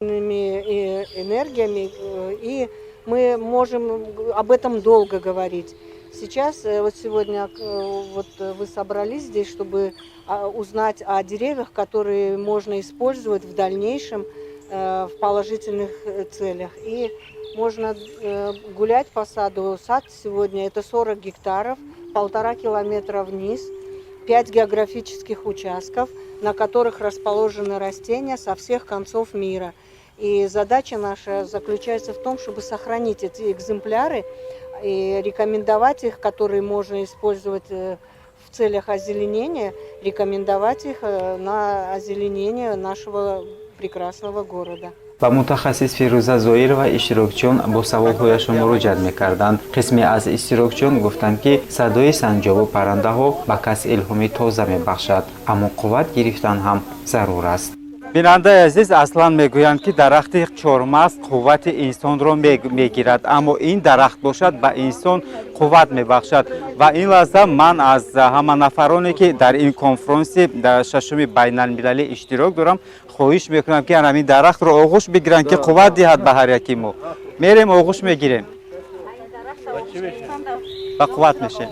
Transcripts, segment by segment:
Энергиями, и мы можем об этом долго говорить. Сейчас, вот сегодня вот вы собрались здесь, чтобы узнать о деревьях, которые можно использовать в дальнейшем в положительных целях. И можно гулять по саду. Сад сегодня это 40 гектаров, 1,5 километра вниз, 5 географических участков, на которых расположены растения со всех концов мира. И задача наша заключается в том, чтобы сохранить эти экземпляры и рекомендовать их, которые можно использовать в целях озеленения, рекомендовать их на озеленение нашего прекрасного города. Ба мутахассис Фирӯза Зоирова иштирокчиён бо саволҳояшон муроҷиат мекарданд. Қисме аз иштирокчиён гуфтанд, ки садои санҷобу паррандаҳо ба кас илҳоми тоза мебахшад, аммо қувват гирифтан ҳам зарур аст. Бинандаи азиз, аслан мегӯянд, ки дарахти чормағз қуввати инсонро мегирад, аммо ин дарахт бошад, ба инсон қувват мебахшад. Ва ин лаҳза ман аз ҳама нафароне, ки дар ин конфронси шашуми байналмилалӣ иштирок дорам, хоҳиш мекунам, ки ҳамин дарахтро оғӯш бигиранд, ки қувват диҳад ба ҳар яки мо. Мерем, оғӯш мегирем, ба қувват мешем.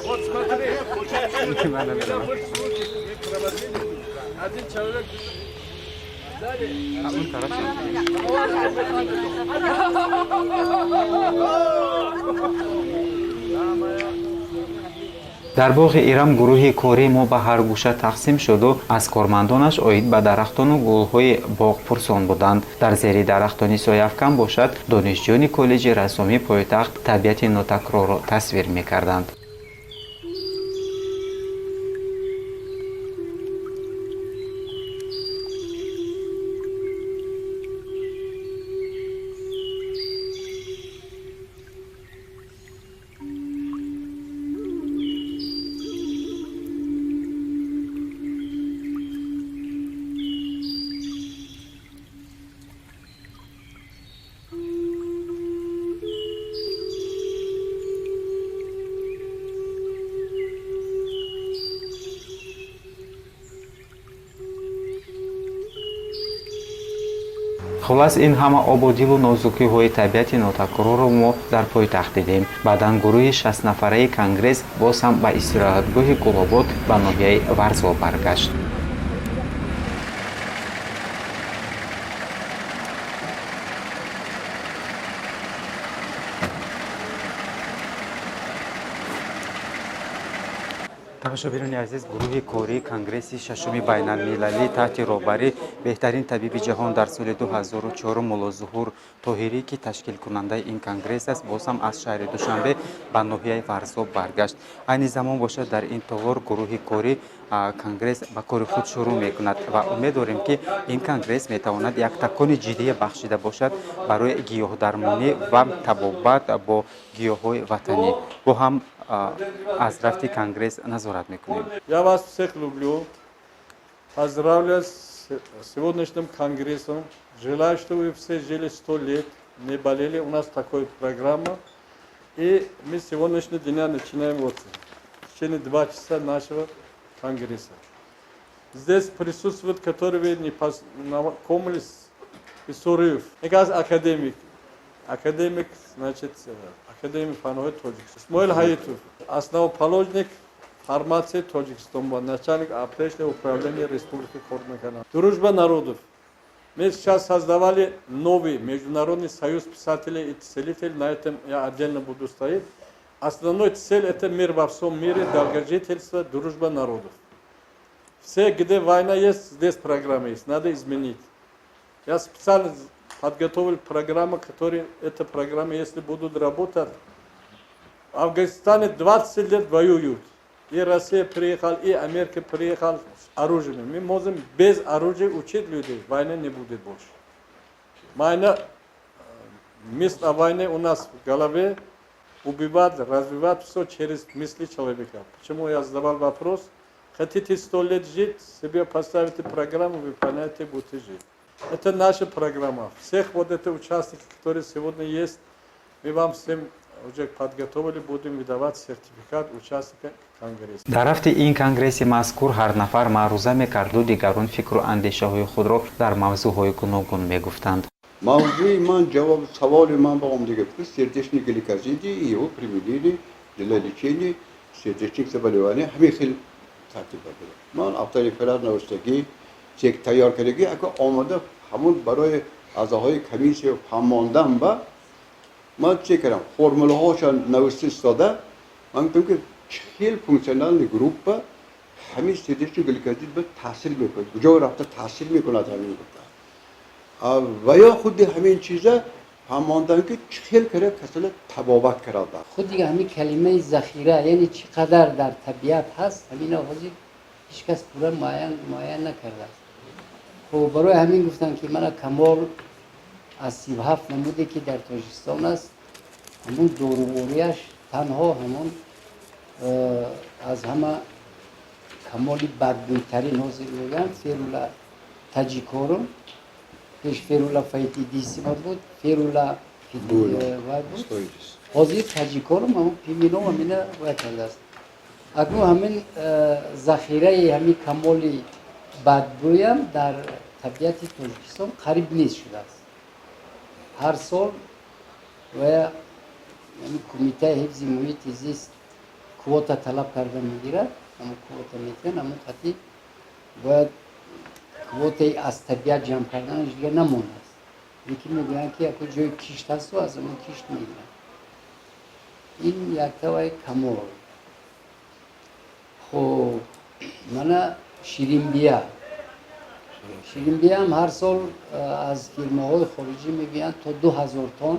Вот смотри, у меня был случай, мы проводили, один человек дали. Дар боғи Ирам гурӯҳи кории мо ба ҳар гӯша тақсим шуду аз кормандонаш оид ба дарахтону гулҳои боғ пурсон буданд. Дар зери дарахтони сояафкан бошад, донишҷӯёни коллеҷи рассомии пойтахт табиати нотакрорро тасвир мекарданд. Хулас, ин ҳама ободиву нозукиҳои табиати нотакрорро мо дар пойтахт дидем. Баъдан гурӯҳи 60-нафараи конгресс боз ҳам ба истироҳатгоҳи Гулобод, ба ноҳияи Варзоб баргашт. Тамошобинони азиз, гурӯҳи кории конгресси шашуми байналмилалӣ таҳти роҳбарии беҳтарин табиби ҷаҳон дар соли 2004 Муллозуҳур Тоҳирӣ, ки ташкилкунандаи ин конгресс аст, боз ҳам аз шаҳри Душанбе ба ноҳияи Варзоб баргашт. Айни замон бошад, дар ин толор гурӯҳи корӣ конгресс ба кори худ шурӯъ мекунад ва умед дорем, ки ин конгресс метавонад як такони ҷиддие бахшида бошад барои гиёҳдармонӣ ва табобат бо гиёҳҳои ватанӣ. Бо ҳам аз рафти конгресс назорат мекунем. Я вас всех люблю. Поздравляю с сегодняшним конгрессом. Желаю, чтобы вы все жили 100 лет, не болели. У нас такая программа. И мы с сегодняшнего дня начинаем вот в течение 2 часа нашего конгресса. Здесь присутствуют, которые вы не познакомились, Исуриев. Это академик. Академик, значит, академик фанҳои Тоҷикистон. Исмоил Ҳаитов, основоположник фармации Тоҷикистон, начальник аптечного управления республики кор мекунад. Дружба народов. Мы сейчас создавали новый Международный союз писателей и целителей. На этом я отдельно буду стоять. Основной цель – это мир во всем мире, долгожительство, дружба народов. Все, где война есть, здесь программа есть. Надо изменить. Я специально подготовил программу, которая, эта программа, если будут работать, В Афганистане 20 лет воюют. И Россия приехала, и Америка приехала с оружием. Мы можем без оружия учить людей. Войны не будет больше. Война, мысль о войне у нас в голове, убивать, развивать все через мысли человека. Почему я задавал вопрос? Хотите 100 лет жить, себе поставите программу, выполняйте, будете жить. Это наша программа. Всех вот эти участники, которые сегодня есть, мы вам всем уже подготовили, будем выдавать сертификат участника конгресса. Дар рафти ин конгресси мазкур ҳар нафар маъруза мекарду дигарон фикру андешаҳои худро дар мавзӯъҳои гуногун мегуфтанд. Мавзӯи ман, ҷавоб саволи ман ба омдига: сердечные гликозиды и его применение для лечения сердечных заболеваний. Ҳамин хел тартиб буд. Ман автореферат навиштагӣ, чек тайёр кардагӣ, ака омода, ҳамун барои аъзоҳои комиссия фаҳмондан ба ман чӣ кардам, формулаҳошо навишта истода, ман гуфтам, ки хел функциональный группа ҳамин сердечный гликозид ба таъсир мекунад, куҷо рафта таъсир мекунад, ҳамин гуфта ва ё худи ҳамин чиза фаҳмондан, ки чӣ хел кара касала табобат карда. Худи ҳамин калимаи захира, яъне чӣ қадар дар табиат ҳаст, ҳамина ҳозир ҳеҷ кас пурра муайян накардааст. Хуб, барои ҳамин гуфтам, ки мана камол аз 37 намуде, ки дар Тоҷикистон аст, ҳамун доруворияш танҳо ҳамун аз ҳама камоли бадбӯйтарин ҳозир мегӯянд, ферула таҷикорум. Пеш ферула фоетидиссима буд, ферула вай буд, ҳозир таҷикорум, ҳамун Пименов ҳамина вай кардааст. Акнун ҳамин захираи ҳамин камоли бадбӯям дар табиати Тоҷикистон қариб нест шудааст. Ҳар сол ва Кумитаи ҳифзи муҳити зист квота талаб карда мегирад, ҳамон квота метиҳанд, ҳамон қатъи бояд квотаи аз табиат ҷамъ карданаш дигар намондааст. Лекин мегӯянд, ки яко ҷои кишт ҳасту аз ҳамон кишт мегиранд. Ин яктавай камол. Хуб, мана ширинбия. Ширинбияам ҳар сол аз фирмаҳои хориҷӣ мегӯянд, то 2000 тонн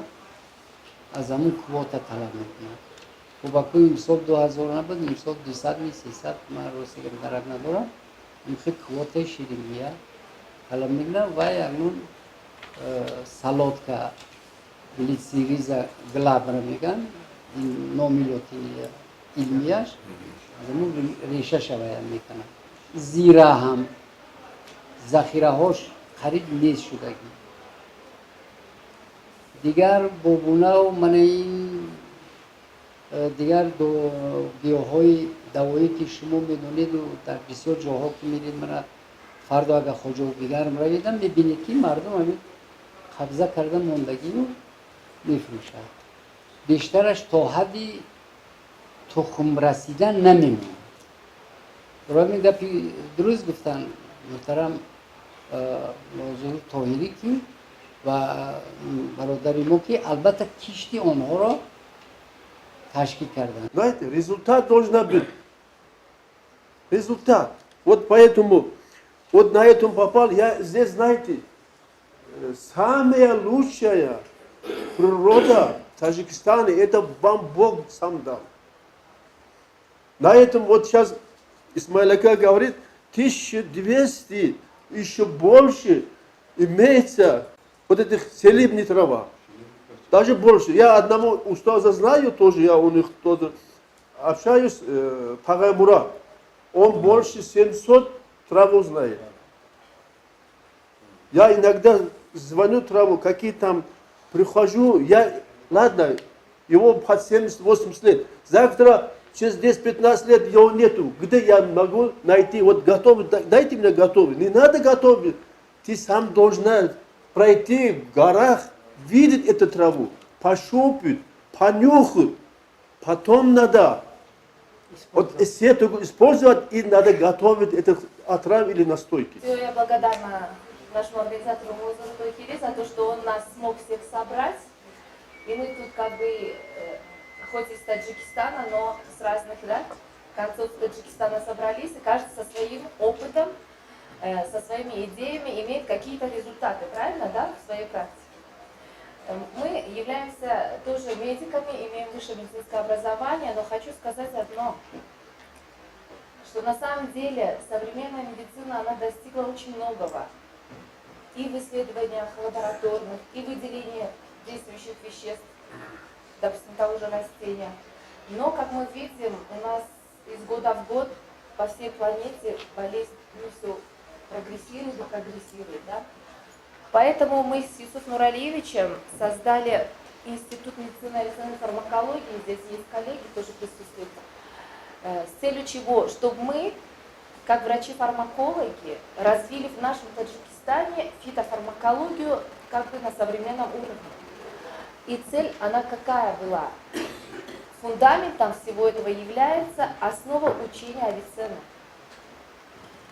аз ҳамун квота талаб мекунанд. Хуб, акӯ имсол 2000 набуд, имсол 200 ми 300, ман рости дарак надорам. Имхел квотаи ширинбия талаб мекунанд. Ва акнун солодка, глицириза глабра мегӯянд, ин номи лотини илмияш, аз ҳамун реша шавая мекунанд. Зира ҳам захираҳош қариб нест шудагӣ. Дигар бобунаву мана ин дигар гиёҳҳои давоӣ, ки шумо медонеду дар бисёр ҷоҳо ки меред, мана фардо агар Хоҷобигарм раведам, мебинед, ки мардум ҳамин қабза карда мондагию мефурӯшад. Бештараш то ҳадди тухм расидан намемонад. Барои ҳамин гапи дуруст гуфтанд муҳтарам Нозур Тоҳирӣ, ки ва бародари мо, ки албатта кишти онҳоро ташкил карданд. Знаете, результат должен быть. Результат. Вот поэтому, вот на этом попал, я здесь, знаете, самая лучшая природа в Таджикистане, это вам Бог сам дал. На этом вот сейчас Исмаил ака говорит, 1200, еще больше имеется вот этих целебных трава. Даже больше. Я одного устаза знаю тоже, я у них тоже общаюсь, Тагай Мурат. Он больше 700 траву знает. Я иногда звоню траву, какие там, прихожу, я, ладно, его под 70-80 лет. Завтра, через 10-15 лет его нету. Где я могу найти, вот готовый, дайте мне готовый. Не надо готовый. Ты сам должна пройти в горах, видеть эту траву, пощупать, понюхать. Потом надо вот все использовать и надо готовить это отрав или настойки. Я благодарна нашему организатору Муллозуҳур Тоҳирӣ за то, что он нас смог всех собрать. И мы тут как бы, хоть из Таджикистана, но с разных, да, концов Таджикистана собрались, и каждый со своим опытом, со своими идеями имеет какие-то результаты, правильно, да, в своей практике. Мы являемся тоже медиками, имеем высшее медицинское образование, но хочу сказать одно, что на самом деле современная медицина, она достигла очень многого. И в исследованиях лабораторных, и в выделении действующих веществ, допустим, того же растения. Но, как мы видим, у нас из года в год по всей планете болезнь, ну, все прогрессирует и прогрессирует, да? Поэтому мы с Юсуф Нуралиевичем создали Институт медицины и фармакологии, здесь есть коллеги, тоже присутствуют, с целью чего? Чтобы мы, как врачи-фармакологи, развили в нашем Таджикистане фитофармакологию как бы на современном уровне. И цель, она какая была? Фундаментом всего этого является основа учения Авиценны.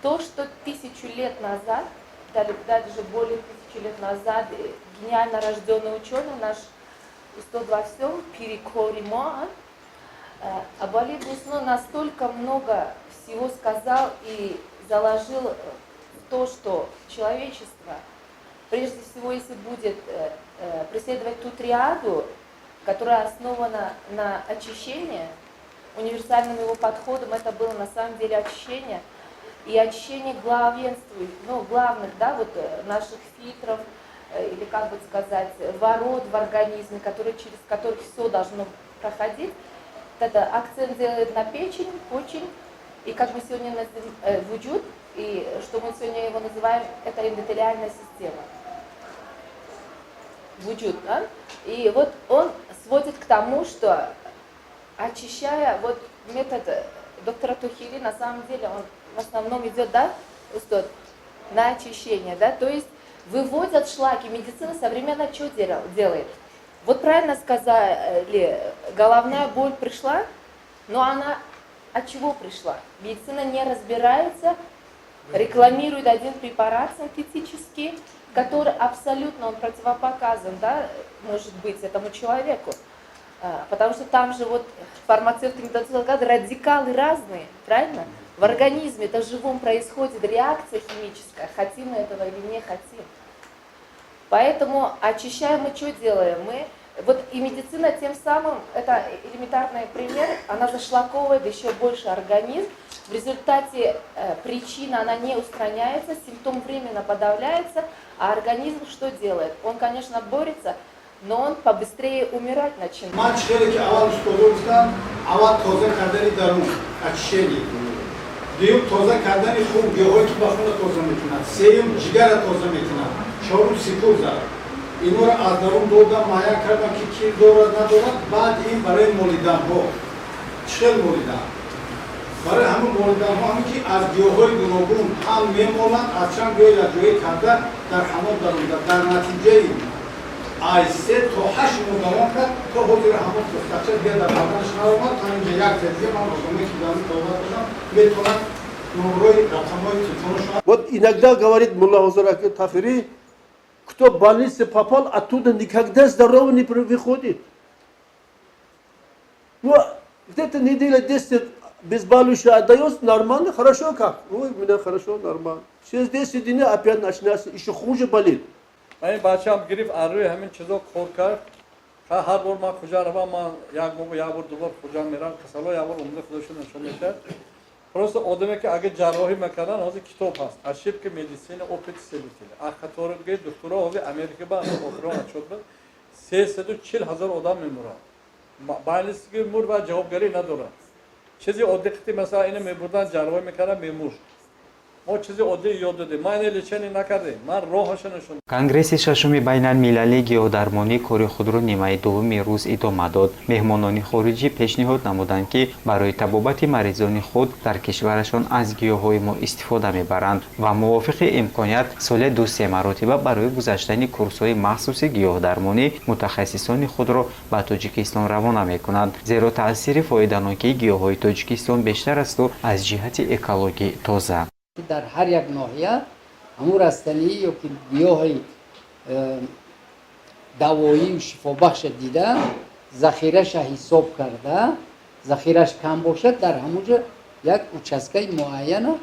То, что 1000 лет назад, даже более 1000 лет назад, гениально рожденный ученый наш устод во всем, пири кори мо, Абуали ибн Сино, настолько много всего сказал и заложил в то, что человечество, прежде всего, если будет преследовать ту триаду, которая основана на очищении, универсальным его подходом это было на самом деле очищение, и очищение главенствует, ну, главных, да, вот наших фильтров, или, как бы сказать, ворот в организме, которые, через которых все должно проходить. Это акцент делает на печень, почень, и, как мы сегодня называем, вуджуд, и что мы сегодня его называем, это эндотелиальная система. Вуджуд, да? И вот он сводит к тому, что, очищая, вот метод доктора Тохири, на самом деле он в основном идет, да, устод, на очищение, да, то есть выводят шлаки. Медицина современно что делает? Вот правильно сказали, головная боль пришла, но она от чего пришла? Медицина не разбирается, рекламирует один препарат синтетический, который абсолютно он противопоказан, да, может быть, этому человеку. Потому что там же вот фармацевты не дадут солгать, радикалы разные, правильно? В организме, это живом, происходит реакция химическая, хотим мы этого или не хотим. Поэтому, очищая, мы что делаем? Мы, вот и медицина тем самым, это элементарный пример, она зашлаковывает еще больше организм. В результате причина, она не устраняется, симптом временно подавляется, а организм что делает? Он, конечно, борется, но он побыстрее умирать начинает. Ман чӣ ки аввал устодо гуфтам, аввал тоза кардани дарун, очищение, дуюм тоза кардани хун, гиёҳое ки ба хуна тоза мекунад, сеюм ҷигара тоза мекунад, чорум сипур зад, инҳоро аз дарун додам, муайян кардам, ки кир дорад, надорад. Баъд ин барои молиданҳо чӣ хел молидан, барои ҳамин молиданҳо, ҳамин ки аз гиёҳҳои гуногун ҳам мемоланд, аз чанд гиёҳ якҷоя карда дар ҳамон дарунда, дар натиҷаи ай 3 то 8 моҳ давом кард, то ҳозира ҳамон пӯстакча дигар дар баданаш наомад. То инҷа як тедига ман рӯзоме ки дар тавбат бошам, метавонад номрои рақамҳои телефонашон. Вот иногда говорит Мулла Хузур Тахири, кто в больницу попал, оттуда никогда здоровый не выходит. Ну, где-то неделя 10 обезболивающее отдается, нормально, хорошо как? Ой, у меня хорошо, нормально. Через 10 дней опять начинается, еще хуже болит. Ман ин бачаам гирифт, аз рӯи ҳамин чизо кор кард. Ҳар бор ман Хуҷанд равам, ман як моҳ як бор, ду бор Хуҷанд мерам, касало як бор умда худошо нишон медиҳад. Просто одаме ки агар ҷарроҳӣ мекардан, ҳозир китоб ҳаст, «Ошибки медицины, опыт исследователей», аз қатори духтуро ҳозир Америка ба охирон отчёт буд, 340 000 одам мемурад. Байниски мур ва ҷавобгарӣ надорад. Чизи оддӣ қити, масалан, ина мебурдан, ҷарроҳӣ мекардан, мемурд. Мо чизи оддӣ ёд додем, ман ина лечение накардем, ман роҳаша нишон. Конгресси шашуми байналмилалии гиёҳдармонӣ кори худро нимаи дуввуми рӯз идома дод. Меҳмонони хориҷӣ пешниҳод намуданд, ки барои табобати маризони худ дар кишварашон аз гиёҳҳои мо истифода мебаранд ва мувофиқи имконият соли ду-се маротиба барои гузаштани курсҳои махсуси гиёҳдармонӣ мутахассисони худро ба Тоҷикистон равона мекунанд, зеро таъсири фоиданокии гиёҳҳои Тоҷикистон бештар асту аз ҷиҳати экологӣ тоза. Дар ҳар як ноҳия ҳамун растанӣ ё ки гиёҳи давоию шифобахша дида, захираша ҳисоб карда, захираш кам бошад, дар ҳамун ҷо як участкаи муайяна.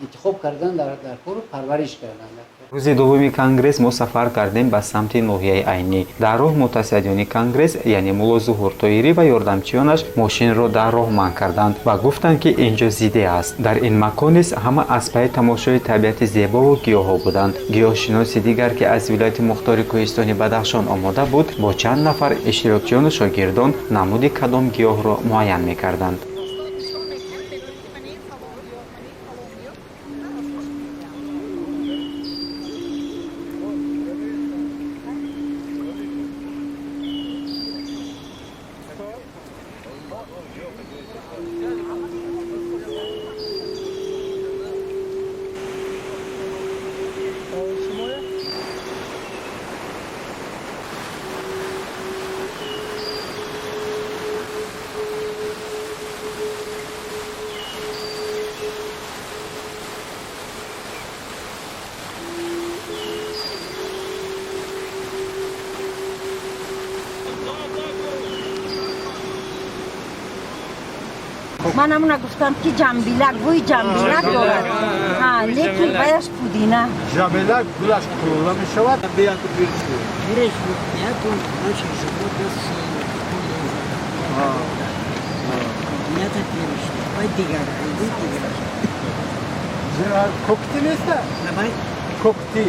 Интихоб кардан дар кору парвариш кардан дар кор. Рӯзи дуввуми конгресс мо сафар кардем ба самти ноҳияи Айнӣ. Дар роҳ мутасаддиёни конгресс, яъне Мулло Зуҳур Тоирӣ ва ёрдамчиёнаш, мошинро дар роҳ манъ карданд ва гуфтанд, ки ин ҷо зиде аст. Дар ин макон низ ҳама аз пайи тамошои табиати зебову гиёҳҳо буданд. Гиёҳшиноси дигар, ки аз вилояти мухтори кӯҳистони Бадахшон омода буд, бо чанд нафар иштирокчиёну шогирдон намуди кадом гиёҳро муайян мекарданд. Ман ҳамуна гуфтам, ки ҷамбилак, бӯи ҷамбилак дорад, лекин баяш пудина. Ҷамбилак гулаш кулула мешавад. Вирус нету, значит, животных с нет вирус. Бай дигар, айди дигар. Кокти неста? Давай. Кокти.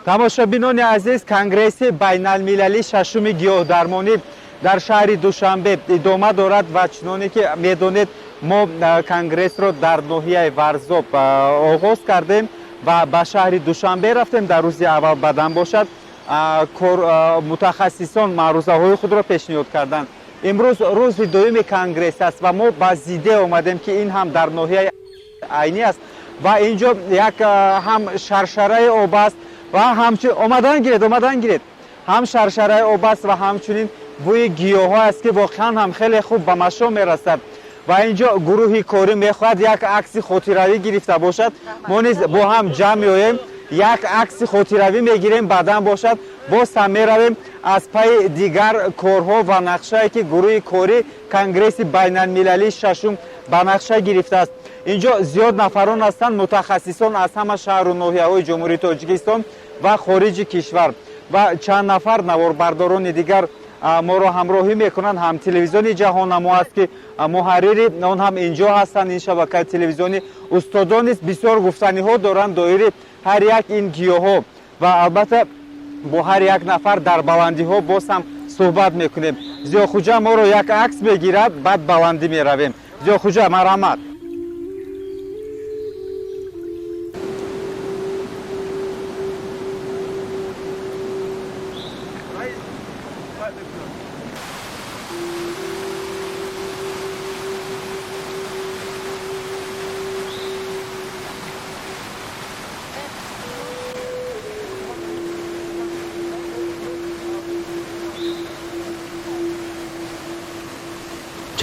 Тамошобинони азиз, конгресси байналмилалии шашуми гиёҳдармонӣ дар шаҳри Душанбе идома дорад ва чуноне ки медонед, мо конгрессро дар ноҳияи Варзоб оғоз кардем ва ба шаҳри Душанбе рафтем. Дар рӯзи аввал бадан бошад, мутахассисон маърузаҳои худро пешниҳод карданд. Имрӯз рӯзи дуюми конгресс аст ва мо ба Зиде омадем, ки ин ҳам дар ноҳияи Айнӣ аст ва ин ҷо як ҳам шаршараи об аст ва ҳамчун омадан гиред, омадан гиред, ҳам шаршараи об аст ва ҳамчунин бӯи гиёҳҳо аст, ки воқеан ҳам хеле хуб ба машом мерасад. Ва ин ҷо гурӯҳи корӣ мехоҳад як акси хотиравӣ гирифта бошад. Мо низ бо ҳам ҷамъ меоем, як акси хотиравӣ мегирем, баъдан бошад, боз ҳам меравем аз пайи дигар корҳо ва нақшае, ки гурӯҳи корӣ конгресси байналмилалии шашум ба нақша гирифтааст. Ин ҷо зиёд нафарон ҳастанд, мутахассисон аз ҳама шаҳру ноҳияҳои Ҷумҳурии Тоҷикистон ва хориҷи кишвар ва чанд нафар наворбардорони дигар моро ҳамроҳӣ мекунанд. Ҳам телевизиони Ҷаҳоннамо аст, ки муҳаррири он ҳам инҷо ҳастанд, ин шабакаи телевизионӣ. Устодон низ бисёр гуфтаниҳо доранд доири ҳар як ин гиёҳҳо ва албатта бо ҳар як нафар дар баландиҳо боз ҳам суҳбат мекунем. Зиёхуҷа моро як акс мегирад, баъд баландӣ меравем. Зиёхуҷа, марҳамат.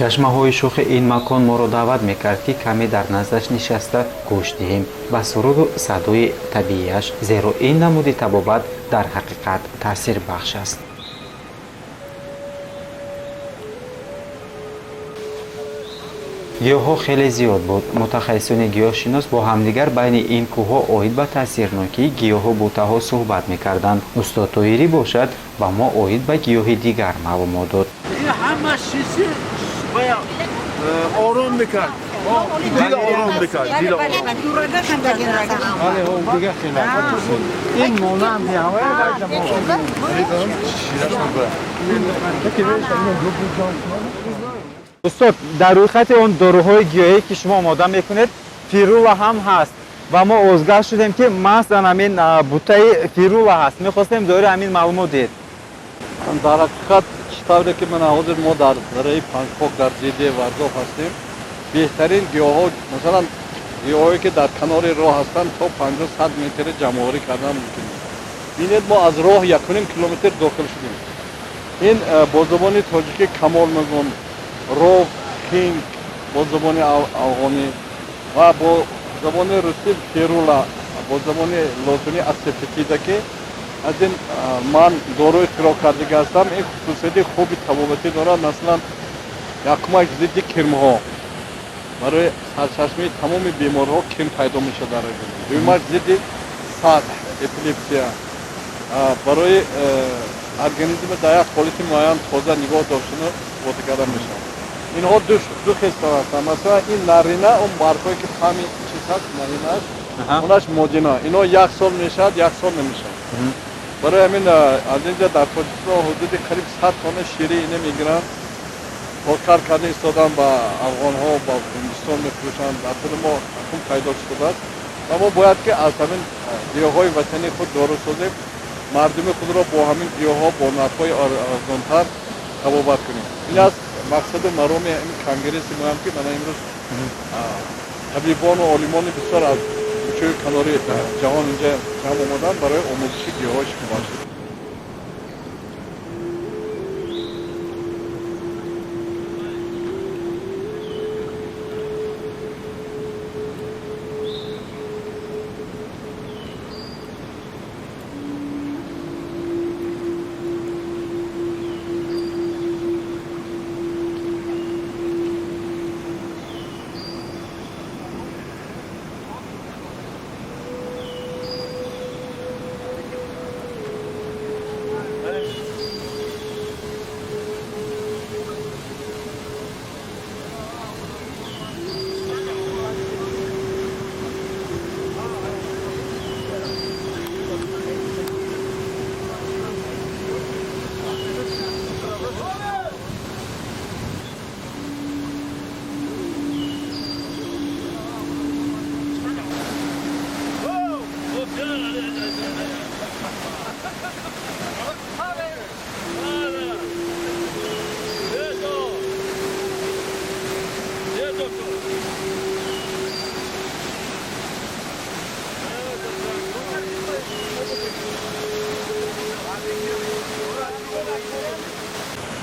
Чашмаҳои шӯхи ин макон моро даъват мекард, ки каме дар наздаш нишаста гӯш диҳем ба суруду садои табиияш, зеро ин намуди табобат дар ҳақиқат таъсирбахш аст. Гиёҳҳо хеле зиёд буд. Мутахассисони гиёҳшинос бо ҳамдигар байни ин кӯҳҳо оид ба таъсирнокии гиёҳу бутаҳо суҳбат мекарданд. Устод Тоирӣ бошад, ба мо оид ба гиёҳи дигар маълумот дод. Ором мекард, дил ором мекард, дил ором. Ин монанди Устод, дар рӯйхати он доруҳои гиёҳие, ки шумо омода мекунед, фирула ҳам ҳаст ва мо озгар шудем, ки маҳз ан ҳамин бутаи фирула ҳаст. Мехостем доираи ҳамин маълумот диҳед. Дар ҳақиқат, чӣ тавре ки мана ҳозир мо дар дараи Панҷхок, дар Зиде Варзоб ҳастем, беҳтарин гиёҳҳо, масалан, гиёҳое ки дар канори роҳ ҳастанд, то 50-100 метри ҷамъоварӣ кардан мумкин аст. Бинед, мо аз роҳ 1,5 километр дохил шудем. Ин бо забони тоҷикӣ камол мегӯн, ров, хинг бо забони афғонӣ ва бо забони русӣ ферула, бо забони лотинӣ асафетида, ки аз ин ман доруи ихтироъ кардага ҳастам. Ин хусусияти хуби табобатӣ дорад. Масалан, якумаш зидди кирмҳо. Барои сарчашмаи тамоми бемориҳо кирм пайдо мешавад дар организм. Дуюмаш зидди сатҳ, эпилепсия. Барои организм дар як ҳолати муайян тоза нигоҳ доштану истифода карда мешавад. Инҳо ду хел ҳастанд. Масалан, ин нарина, он баргҳое ки пами чиз ҳаст, нарина аст, онаш модина. Инҳо як сол мешавад, як сол намешавад. Барои ҳамин аз инҷа дар Тоҷикистон ҳудуди қариб 100 тонна шири ина мегиранд, коркар карда истодан ба афғонҳо, ба Ҳиндустон мефурӯшанд. Дар худи мо хун пайдо шудааст ва мо бояд ки аз ҳамин гиёҳҳои ватании худ дору созем, мардуми худро бо ҳамин гиёҳҳо бо нархҳои арзонтар табобат кунем. Ин аст мақсаду мароми ин конгресси моям, ки мана имрӯз табибону олимони бисёр аз гӯшаи канори ҷаҳон инҷа ҷамъ омаданд барои омӯзиши гиёҳҳои шифобахш.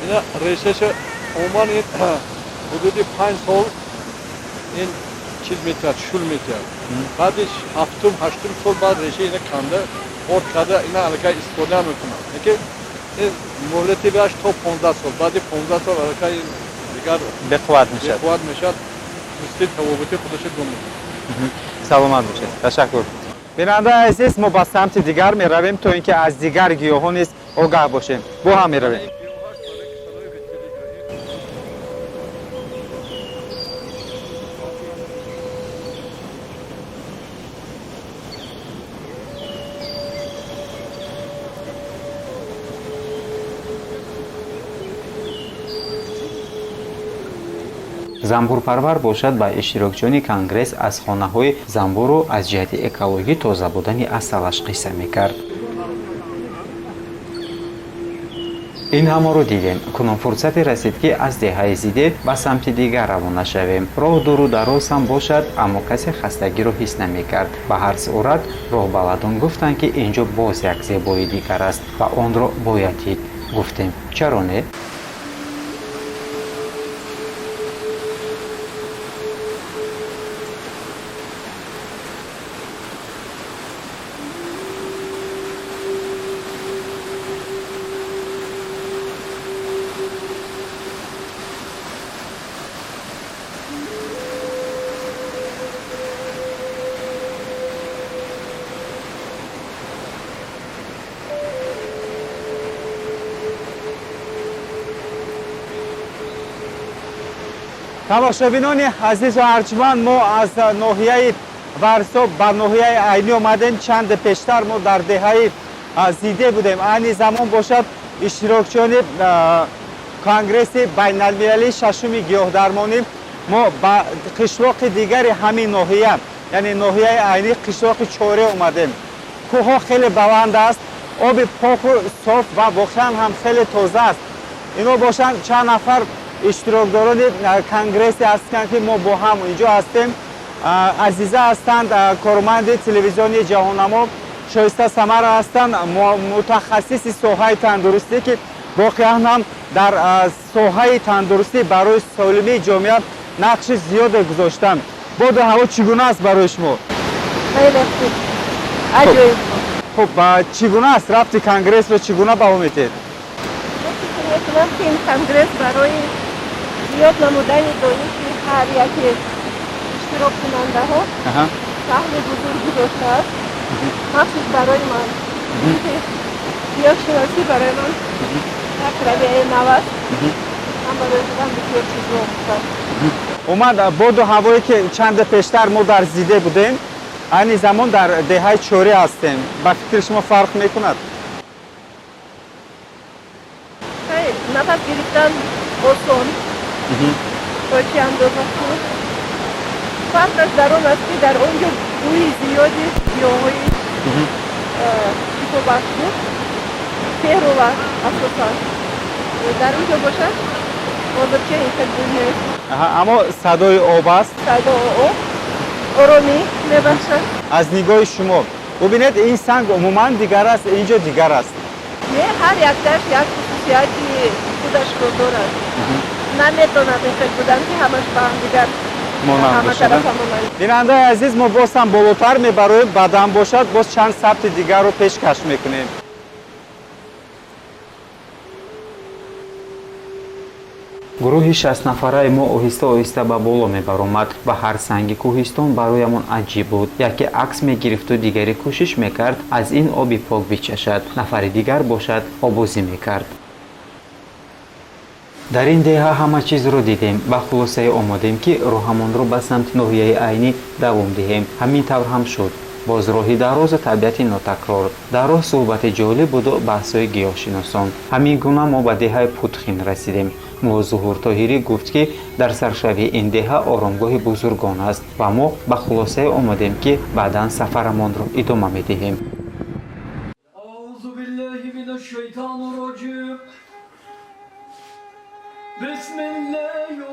Ина решаша умуман ин ҳудуди 5 сол ин чиз метиҳад, шул метиҳад. Баъди ҳафтум, ҳаштум сол баъд реша ина канда, орд карда, ина аллакай истифода мекунад. Лекин ин муҳлати бааш то 15 сол. Баъди 15 сол аллакай ин дигар беқувват мешавад. Беқувват мешавад, мисли табобати худаша гум мекунад. Саломат бошед. Ташаккур. Бинандаи азиз, мо ба самти дигар меравем, то ин ки аз дигар гиёҳҳо низ огаҳ бошем. Бо ҳам меравем. Замбурпарвар бошад ба иштирокчиёни конгресс аз хонаҳои замбуру аз ҷиҳати экологӣ тоза будани асалаш қисса мекард. Ин ҳамаро дидем. Кунун фурсате расид, ки аз деҳаи Зиде ба самти дигар равона шавем. Роҳ дуру дароз ҳам бошад, аммо касе хастагиро ҳис намекард. Ба ҳар сурат роҳбаладон гуфтанд, ки ин ҷо боз як зебои дигар аст ва онро бояд дид. Гуфтем, чаро не? Тамошобинони азизу арҷманд, мо аз ноҳияи Варзоб ба ноҳияи Айнӣ омадем. Чанде пештар мо дар деҳаи Зиде будем. Айни замон бошад иштирокчиёни конгресси байналмилалии шашуми гиёҳдармонӣ мо ба қишлоқи дигари ҳамин ноҳия, яъне ноҳияи Айнӣ, қишлоқи Чоре омадем. Кӯҳҳо хеле баланд аст, оби поку соф ва воқеан ҳам хеле тоза аст. Ино бошанд чанд нафар иштирокдорони конгрессе ҳастанд, ки мо бо ҳам инҷо ҳастем. Азиза ҳастанд, корманди телевизиони Ҷаҳоннамо, Шоиста Самара ҳастанд, мутахассиси соҳаи тандурустӣ, ки воқеан ҳам дар соҳаи тандурустӣ барои солимии ҷомеа нақши зиёде гузоштанд. Боду ҳаво чӣ гуна аст барои шумо? Хеле хуб, аҷоиб. Хуб, чӣ гуна аст рафти конгрессро, чӣ гуна баҳо медиҳед? Фикр мекунам, ки ин конгресс барои зиёд намудани дониши ҳар яке Иштироккунандаҳо саҳми бузург гузоштааст, махсус барои ман. Гиёҳшиносӣ барои ман як равияи нав аст. Ман барои худам бисёр чизро омӯхтам. Умуман, боду ҳавое ки чанде пештар мо дар Зиде будем, айни замон дар деҳаи Чорӣ ҳастем, ба фикри шумо фарқ мекунад? Нафас гирифтан осон, то чӣ андоза хуб. Фарқаш дар он аст, ки дар он ҷо бӯи зиёди гиёҳҳои шифобахш буд, ферула асосан. Дар он ҷо бошад, ҳозирча ин хел бӯй нест. Аммо садои об аст. Садои об оромӣ мебахшад. Аз нигоҳи шумо бубинед, ин санг умуман дигар аст, ин ҷо дигар аст. Не, ҳар якташ як хусусияти худашро дорад. Наметавонад ин хел будан, ки ҳамаш ба ҳамдигар монанд бошад. Бинандаи азиз, мо боз ҳам болотар мебароем, баъдан бошад боз чанд сабти дигарро пешкаш мекунем. Гурӯҳи 60-нафараи мо оҳиста оҳиста ба боло мебаромад ва ҳар санги кӯҳистон бароямон аҷиб буд. Яке акс мегирифту дигаре кӯшиш мекард аз ин оби пок бичашад, нафари дигар бошад обозӣ мекард. Дар ин деҳа ҳама чизро дидем, ба хулосае омадем, ки роҳамонро ба самти ноҳияи Айнӣ давом диҳем. Ҳамин тавр ҳам шуд. Боз роҳи дарозу табиати нотакрор. Дар роҳ суҳбати ҷолиб буду баҳсҳои гиёҳшиносон. Ҳамин гуна мо ба деҳаи Путхин расидем. Мулло Зуҳур Тоҳирӣ гуфт, ки дар саршавии ин деҳа оромгоҳи бузургон аст ва мо ба хулосае омадем, ки баъдан сафарамонро идома медиҳем. أعوذ بالله من الشيطان الرجيم. بسم الله.